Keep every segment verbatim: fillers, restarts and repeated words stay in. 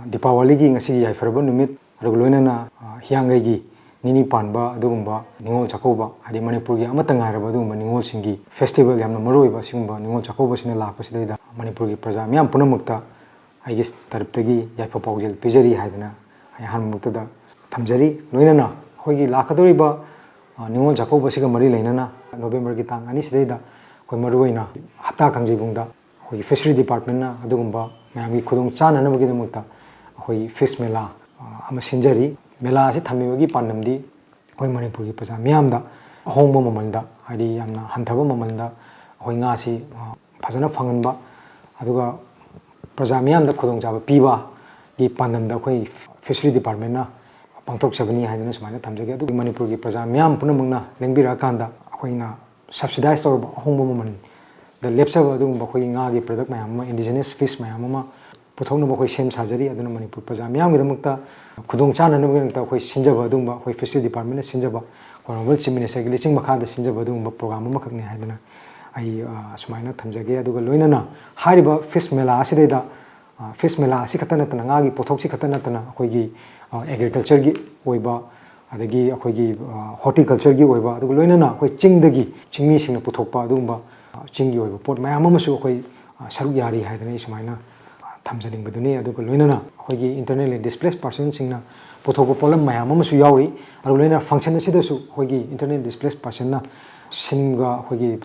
ꯗꯤꯄꯥꯋꯥꯂꯤꯒꯤ ꯉꯁꯤꯒꯤ ꯌꯥꯏꯐꯔꯕ ꯅꯨꯃꯤꯠ, ꯑꯗꯨꯒ ꯂꯣꯏꯅꯅ ꯍꯤꯌꯥꯡꯒꯩꯒꯤ ꯅꯤꯅꯤ ꯄꯥꯟꯕ ꯑꯗꯨꯒꯨꯝꯕ ꯅꯤꯉꯣꯜ ꯆꯥꯛꯀꯧꯕ, ꯍꯥꯏꯗꯤ ꯃꯅꯤꯄꯨꯔꯒꯤ ꯑꯃꯠꯇ ꯉꯥꯏꯔꯕ ꯑꯗꯨꯒꯨꯝꯕ ꯅꯤꯉꯣꯜꯁꯤꯡꯒꯤ ꯐꯦꯁꯇꯤꯚꯦꯜ, ꯌꯥꯝꯅ ꯃꯔꯨꯑꯣꯏꯕ ꯑꯁꯤꯒꯨꯝꯕ ꯅꯤꯉꯣꯜ ꯆꯥꯛꯀꯧꯕꯁꯤꯅ ꯂꯥꯛꯄꯁꯤꯗꯩꯗ ꯃꯅꯤꯄꯨꯔꯒꯤ ꯄ꯭ꯔꯖꯥ ꯃꯤꯌꯥꯝ ꯄꯨꯝꯅꯃꯛꯇ ꯑꯩꯒꯤ ꯇꯔꯞꯇꯒꯤ ꯌꯥꯏꯐ ꯄꯥꯎꯖꯦꯜ ꯄꯤꯖꯔꯤ ꯍꯥꯏꯗꯅ ꯑꯩ ꯑꯍꯥꯟꯕꯃꯛꯇꯗ ꯊꯝꯖꯔꯤ꯫ ꯂꯣꯏꯅꯅ ꯑꯩꯈꯣꯏꯒꯤ ꯂꯥꯛꯀꯗꯧꯔꯤꯕ ꯅꯤꯉꯣꯜ ꯆꯥꯛꯀꯧꯕꯁꯤꯒ ꯃꯔꯤ ꯂꯩꯅꯅ ꯅꯣꯕꯦꯝꯕꯔꯒꯤ ꯇꯥꯡ ꯑꯅꯤꯁꯤꯗꯩꯗ ꯑꯩꯈꯣꯏ ꯃꯔꯨꯑꯣꯏꯅ ꯍꯞꯇꯥ ꯀꯥꯡꯖꯩꯕꯨꯡꯗ ꯑꯩꯈꯣꯏꯒꯤ ꯐꯤꯁꯔꯤ ꯗꯤꯄꯥꯔꯠꯃꯦꯟꯅ ꯑꯗꯨꯒꯨꯝꯕ ꯃꯌꯥꯝꯒꯤ ꯈꯨꯗꯣꯡ ꯆꯥꯅꯅꯕꯒꯤꯗꯃꯛꯇ ꯑꯩꯈꯣꯏꯒꯤ ꯐꯤꯁ ꯃꯦꯂꯥ ꯑꯃ ꯁꯤꯟꯖꯔꯤ꯫ ꯃꯦꯂꯥ ꯑꯁꯤ ꯊꯝꯃꯤꯕꯒꯤ ꯄꯥꯟꯗꯝꯗꯤ ꯑꯩꯈꯣꯏ ꯃꯅꯤꯄꯨꯔꯒꯤ ꯄ꯭ꯔꯖꯥ ꯃꯤꯌꯥꯝꯗ ꯑꯍꯣꯡꯕ ꯃꯃꯜꯗ, ꯍꯥꯏꯗꯤ ꯌꯥꯝꯅ ꯍꯟꯊꯕ ꯃꯃꯜꯗ ꯑꯩꯈꯣꯏ ꯉꯥꯁꯤ ꯐꯖꯅ ꯐꯪꯍꯟꯕ, ꯑꯗꯨꯒ ꯄ꯭ꯔꯖꯥ ꯃꯤꯌꯥꯝꯗ ꯈꯨꯗꯣꯡꯆꯥꯕ ꯄꯤꯕꯒꯤ ꯄꯥꯟꯗꯝꯗ ꯑꯩꯈꯣꯏ ꯐꯤꯁꯔꯤ ꯗꯤꯄꯥꯔꯠꯃꯦꯟꯅ ꯄꯥꯡꯊꯣꯛꯆꯕꯅꯤ ꯍꯥꯏꯗꯅ ꯁꯨꯃꯥꯏꯅ ꯊꯝꯖꯒꯦ꯫ ꯑꯗꯨꯒ ꯃꯅꯤꯄꯨꯔꯒꯤ ꯄ꯭ꯔꯖꯥ ꯃꯤꯌꯥꯝ ꯄꯨꯝꯅꯃꯛꯅ ꯂꯦꯡꯕꯤꯔꯛꯑꯀꯥꯟꯗ ꯑꯩꯈꯣꯏꯅ ꯁꯕꯁꯤꯗꯥꯏꯁ ꯇꯧꯔꯕ ꯑꯍꯣꯡꯕ ꯃꯃꯜꯗ ꯂꯦꯞꯆꯕ ꯑꯗꯨꯒꯨꯝꯕ ꯑꯩꯈꯣꯏꯒꯤ ꯉꯥꯒꯤ ꯄ꯭ꯔꯗꯛ ꯃꯌꯥꯝ ꯑꯃ, ꯏꯟꯗꯤꯖꯤꯅꯁ ꯐꯤꯁ ꯃꯌꯥꯝ ꯑꯃ ꯄꯨꯊꯣꯛꯅꯕ ꯑꯩꯈꯣꯏ ꯁꯦꯝ ꯁꯥꯖꯔꯤ꯫ ꯑꯗꯨꯅ ꯃꯅꯤꯄꯨꯔ ꯄ꯭ꯔꯖꯥ ꯃꯤꯌꯥꯝꯒꯤꯗꯃꯛꯇ ꯈꯨꯗꯣꯡ ꯆꯥꯅꯅꯕꯒꯤꯗꯃꯛꯇ ꯑꯩꯈꯣꯏ ꯁꯤꯟꯖꯕ ꯑꯗꯨꯒꯨꯝꯕ, ꯑꯩꯈꯣꯏ ꯐꯤꯁꯔꯤ ꯗꯤꯄꯥꯔꯠꯃꯦꯟꯅ ꯁꯤꯟꯖꯕ, ꯑꯣꯅꯔꯦꯕꯜ ꯆꯤꯐ ꯃꯤꯅꯤꯁꯇꯔꯒꯤ ꯂꯨꯆꯤꯡ ꯃꯈꯥꯗ ꯁꯤꯟꯖꯕ ꯑꯗꯨꯒꯨꯝꯕ ꯄ꯭ꯔꯣꯒ꯭ꯔꯥꯝ ꯑꯃꯈꯛꯅꯤ ꯍꯥꯏꯗꯅ ꯑꯩ ꯑꯁꯨꯃꯥꯏꯅ ꯊꯝꯖꯒꯦ꯫ ꯑꯗꯨꯒ ꯂꯣꯏꯅꯅ ꯍꯥꯏꯔꯤꯕ ꯐꯤꯁ ꯃꯦꯂꯥ ꯑꯁꯤꯗꯩꯗ ꯐꯤꯁ ꯃꯦꯂꯥ ꯑꯁꯤ ꯈꯛꯇ ꯅꯠꯇꯅ, ꯉꯥꯒꯤ ꯄꯣꯠꯊꯣꯛꯁꯤ ꯈꯛꯇ ꯅꯠꯇꯅ ꯑꯩꯈꯣꯏꯒꯤ ꯑꯦꯒ꯭ꯔꯤꯀꯜꯆꯔꯒꯤ ꯑꯣꯏꯕ, ꯑꯗꯒꯤ ꯑꯩꯈꯣꯏꯒꯤ ꯍꯣꯔꯇꯤꯀꯜꯆꯔꯒꯤ ꯑꯣꯏꯕ, ꯑꯗꯨꯒ ꯂꯣꯏꯅꯅ ꯑꯩꯈꯣꯏ ꯆꯤꯡꯗꯒꯤ ꯆꯤꯡꯃꯤꯁꯤꯡꯅ ꯄꯨꯊꯣꯛꯄ ꯑꯗꯨꯒꯨꯝꯕ ꯆꯤꯡꯒꯤ ꯑꯣꯏꯕ ꯄꯣꯠ ꯃꯌꯥꯝ ꯑꯃꯁꯨ ꯑꯩꯈꯣꯏ ꯁꯔꯨꯛ ꯌꯥꯔꯤ ꯍꯥꯏꯗꯅ ꯑꯩ ꯁꯨꯃꯥꯏꯅ ꯊꯝꯖꯅꯤꯡꯕꯗꯨꯅꯤ꯫ ꯑꯗꯨꯒ ꯂꯣꯏꯅꯅ ꯑꯩꯈꯣꯏꯒꯤ ꯏꯟꯇꯔꯅꯦꯜꯂꯤ ꯗꯤꯁꯄ꯭ꯂꯦꯁ ꯄꯥꯔꯁꯟꯁꯤꯡꯅ ꯄꯨꯊꯣꯛꯄ ꯄꯣꯠꯂꯝ ꯃꯌꯥꯝ ꯑꯃꯁꯨ ꯌꯥꯎꯔꯤ꯫ ꯑꯗꯨꯒ ꯂꯣꯏꯅꯅ ꯐꯪꯁꯟ ꯑꯁꯤꯗꯁꯨ ꯑꯩꯈꯣꯏꯒꯤ ꯏꯟꯇꯔꯅꯦꯜ ꯗꯤꯁꯄ꯭ꯂꯦꯁ ꯄꯥꯔꯁꯟꯅ ꯁꯤꯟꯕ ꯑꯩꯈꯣꯏꯒꯤ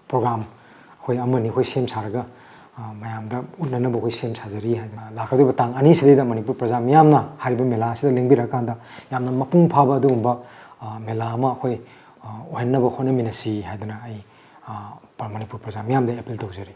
ꯄ꯭ꯔꯣꯒ꯭ꯔꯥꯝ ꯑꯩꯈꯣꯏ ꯑꯃꯅꯤ ꯑꯩꯈꯣꯏ ꯁꯦꯝ ꯁꯥꯔꯒ ꯃꯌꯥꯝꯗ ꯎꯠꯅꯅꯕ ꯑꯩꯈꯣꯏ ꯁꯦꯝ ꯁꯥꯖꯔꯤ ꯍꯥꯏꯅ꯫ ꯂꯥꯛꯀꯗꯧꯔꯤꯕ ꯇꯥꯡ ꯑꯅꯤꯁꯤꯗꯩꯗ ꯃꯅꯤꯄꯨꯔ ꯄ꯭ꯔꯖꯥ ꯃꯤꯌꯥꯝꯅ ꯍꯥꯏꯔꯤꯕ ꯃꯦꯂꯥ ꯑꯁꯤꯗ ꯂꯦꯡꯕꯤꯔꯛꯑꯀꯥꯟꯗ ꯌꯥꯝꯅ ꯃꯄꯨꯡ ꯐꯥꯕ ꯑꯗꯨꯒꯨꯝꯕ ꯃꯦꯂꯥ ꯑꯃ ꯑꯩꯈꯣꯏ ꯑꯣꯏꯍꯟꯅꯕ ꯍꯣꯠꯅꯃꯤꯟꯅꯁꯤ ꯍꯥꯏꯗꯅ ꯑꯩ ꯃꯅꯤꯄꯨꯔ ꯄ꯭ꯔꯖꯥ ꯃꯤꯌꯥꯝꯗ ꯑꯦꯄꯤꯜ ꯇꯧꯖꯔꯤ꯫